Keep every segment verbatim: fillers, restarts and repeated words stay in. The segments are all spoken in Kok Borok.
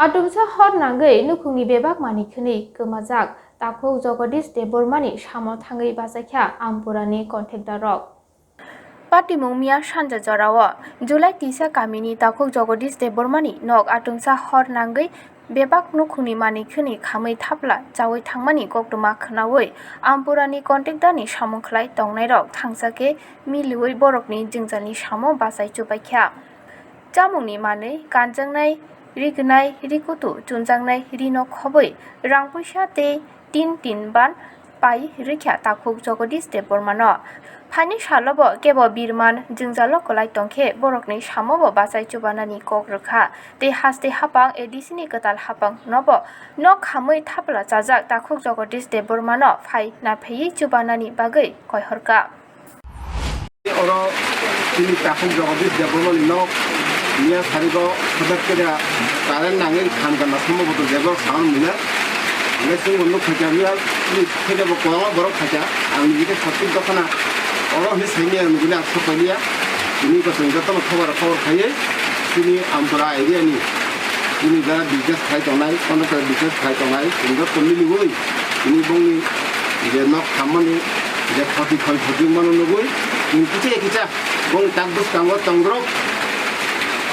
Atumsa hor nangwi nukhungni bebak manwi khwnwi kwmajak takhuk Jagadish Debbarmani samo thangwi bachaikha Amparani contractor rok. Patimung miya sanja jorao July tisa kamini takhuk Jagadish Debbarmani nok atumsa hor nangwi bebak nukhungni manwi khwnwi khamwi thapla chawi thangmani koktwma khwnawi Amparani contractor ni samung khlai tongnairok thangsa khe miliwi borokni jwngjalni samo bachai chubaikha. Chamungni manwi kanjaknai, rignai, rikutu chunjaknai rino khobwi rang puisa tei tin tin ban pai rikha takhuk Jagadish Debbarmano. Phaini salobo kebo birman jwngjalo kwlai tongkhe borokni samobo bachai chubanani kok rwkha tei haste hapang A D C ni kwtal hapang nobo nok khamwi thapla chajak takhuk Jagadish Debbarmano phai naphaiwi chubanani bagwi koihorkha. Oro chini takhuk Jagadish Debbarmani nok miya sarigo hodak keda current nangwi khamkha na samboboto jebok sound mila. Hingke chwngbo nuk khaikha miya, chini khaikha bo kwbangma borok khaikha. Ang nini khe satik dokhana oro hinwi saimanya nugwi ang sok pailiya. Tini bo chwng jotono khobor khobor khaiwi chini Ampura area ni chini jara business khai tongnai, kono khe business khai tongnai, chwng joto miliwi tini bongni je nok khammani je khoti khoi khoti mano nugwi, chwng kicha kicha bong tak bwskango tongdrop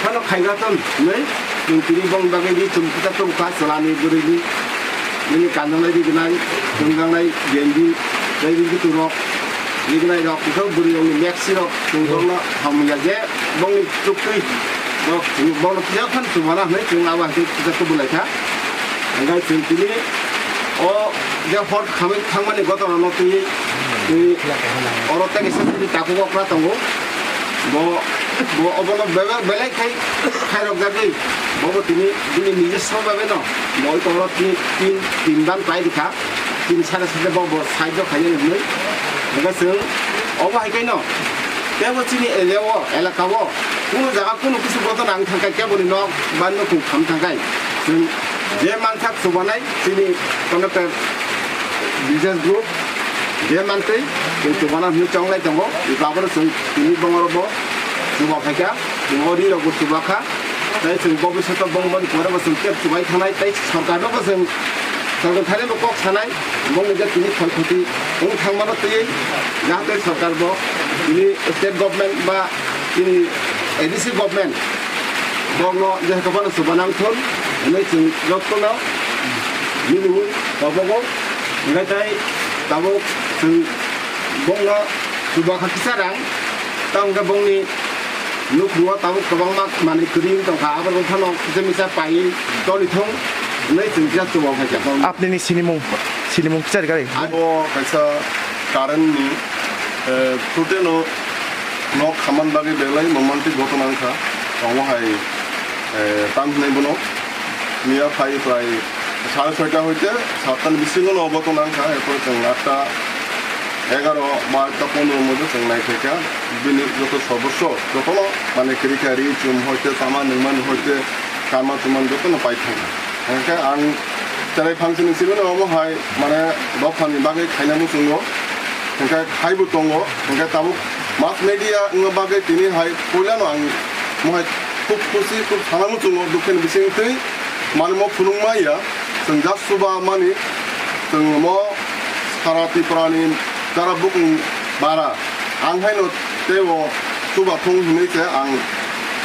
phano khaiga ton hinwi chwng tini bong bagwi ri chwng kicha tongkha chwlani bwrwini nini kanjaknai rignai chwngjaknai genji tei ri guturok rignai rok kisa bwrwi rokni maxi rok chwng borokno hamya je bongni chuktwi rok chwng borokno kisa phano chubana hinwi chwng abo hai khe kicha tubulaikha. Hingke chwng tini o je hor khamwi thangmani gotona no twi, twi oro tei kaisa tini takhuk okra tongo. Bo, bo obono bebak belai khai khairok jagwi. Bobo tini bini nijoswo bagwi no bo oi tongro tin, tin, tin ban pai rikha. Tin sare sade bo, bo side o khainani hinwi. Hingke chwng obo hai khe no tebo chini area o, elaka o, kunu jaga kunu kisu gotona wng thangkha, keboni nok ba nukhung kham thangkha. Chwng je mansak chubanai chini contractor business group je mantwi chwng chubana hinwi chonglai tongo. Taboro chwng tini bongoro bo chuba phaikha, chwng o ri rok bo chuba kha. Tei chwng bobiswato bong boni pore bo chwng tep chubai thanai tei sorkarno bo chwng sorkar thani bo kok sanai. Bongni je tini khoi khoti wng thangmano twiwi jahate sorkar bo tini state government ba tini A D C government bokno je hakhwphano chuba nang thun hinwi chwng jotono miliwi tobogo. Hingke tei tabuk chwng bongno chuba kha kisa rang, tamo hingke bongni nukhungo tabuk kwbangma manwi kwrwi wng tongkha, abo wng phano kisa misa paiwi toli thung hinwi chwng kisa chuba phaikha. Apnini sinimung, sinimung kisa rwgwi. Abo kaisa current ni, eh, total no nok khaman bagwi belai momantik gotona wngkha. Omo hai, eh, tam hinwi bono miya phai prai sare soita hoite satta ni bisingo no gotona wngkha. Erpore chwng atta, egaro, barta, pondro moddhe chwng naikhaikha. Bini joto sodosso jotono mane kwrwikha, ri chum hoite, tama nungmani hoite, kama chumani jotono paithangkha. Hingke ang cherai phangsini simi no omo hai mane dophani bagwi khaina muchungo. Hingke khaibo tongo, hingke tabuk mass media wngma bagwi tini hai puilano ang mohai khub khusi, khub sana muchungo, dukhe ni bisingtwi manwi mo phunukma ya, chwng just chuba mani, chwng mo sara Tripura ni jara bukung bara, ang haino teibo chuba thung hinwi se ang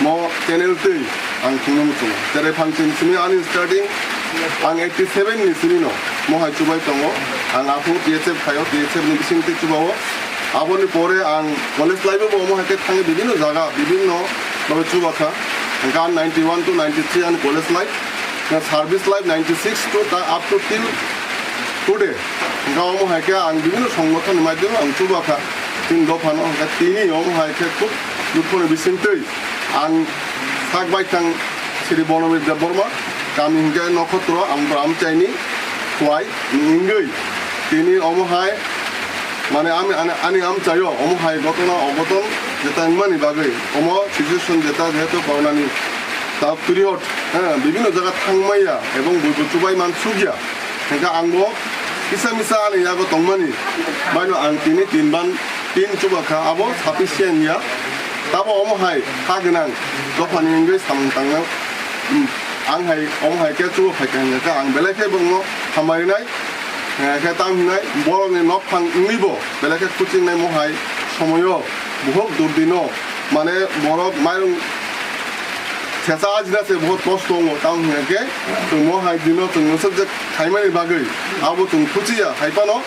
mo channel twi ang thungno muchungo. Cherai phangsini simi ani starting ang eighty seven ni simi no mohai chubai tongo. Ang aphuru T S F khaio, T S F ni bisingtwi chubao. Aboni pore ang college life o bo omo hai khe thangwi bibinno jaga, bibinno bhabe chuba kha. Hingkhe ang ninety one to ninety three ani college life, service life ninety six to ta, up to till today. Hingkhe omo hai khe ang bibinno songothon ni maidhyame ang chuba kha. Chini dophano hingkhe tini omo hai khe khub dukhu ni bisingtwi ang sak baithang Shri Bonobir Debbarma, kami hingkhe Nokhotro, Amchaini, Khwai, ni wngwi tini omo hai, mane, ami, ani, ani amchaio omo hai gotona ogoton jeta wngmani bagwi, omo situation jeta jehetu corona ni tough period, ha, bibinno jaga thangmaya ebong buibo chubai mansukya. Hingkhe angbo kisa misa ani yago tongmani baino ang tini tin ban tin chuba kha, abo sufficient ya. Tabo omo hai kha gwnang dophani wngwi samung tangna, um, Ang hai, omo hai khe chubo phaikha hingkha khe ang belai khe bongno hambai rinai, hingkha khe tam hinai borokni nok phang wngwibo belai khe kuchingnai mo hai somoyo bohok durdino, mane borok mairung thesa ajina se bohok kosto wngo, tam hingkha khe chwng mo hai dino chwng nwswk je khaimani bagwi abo chwng khuchiya hai phano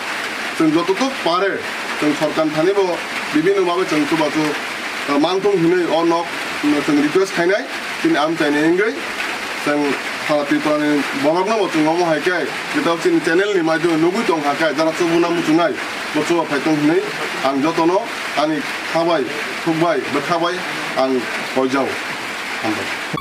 chwng jototuk pare chwng sorkar thani bo bibinno babe chwng chubachu, uh, manthung hinwi o nok, uh, chwng request khainai. Chini amchaini wngwi chwng sara Tripurani borokno bo chwng omo hai khe, jeta chini channel ni maidhyome nugwi tong kha khe, jara chubuna muchungnai, bo chuba phai tong hinwi ang jotono ani khabai, thukbai, bwkhabai ang koijao. Hambai.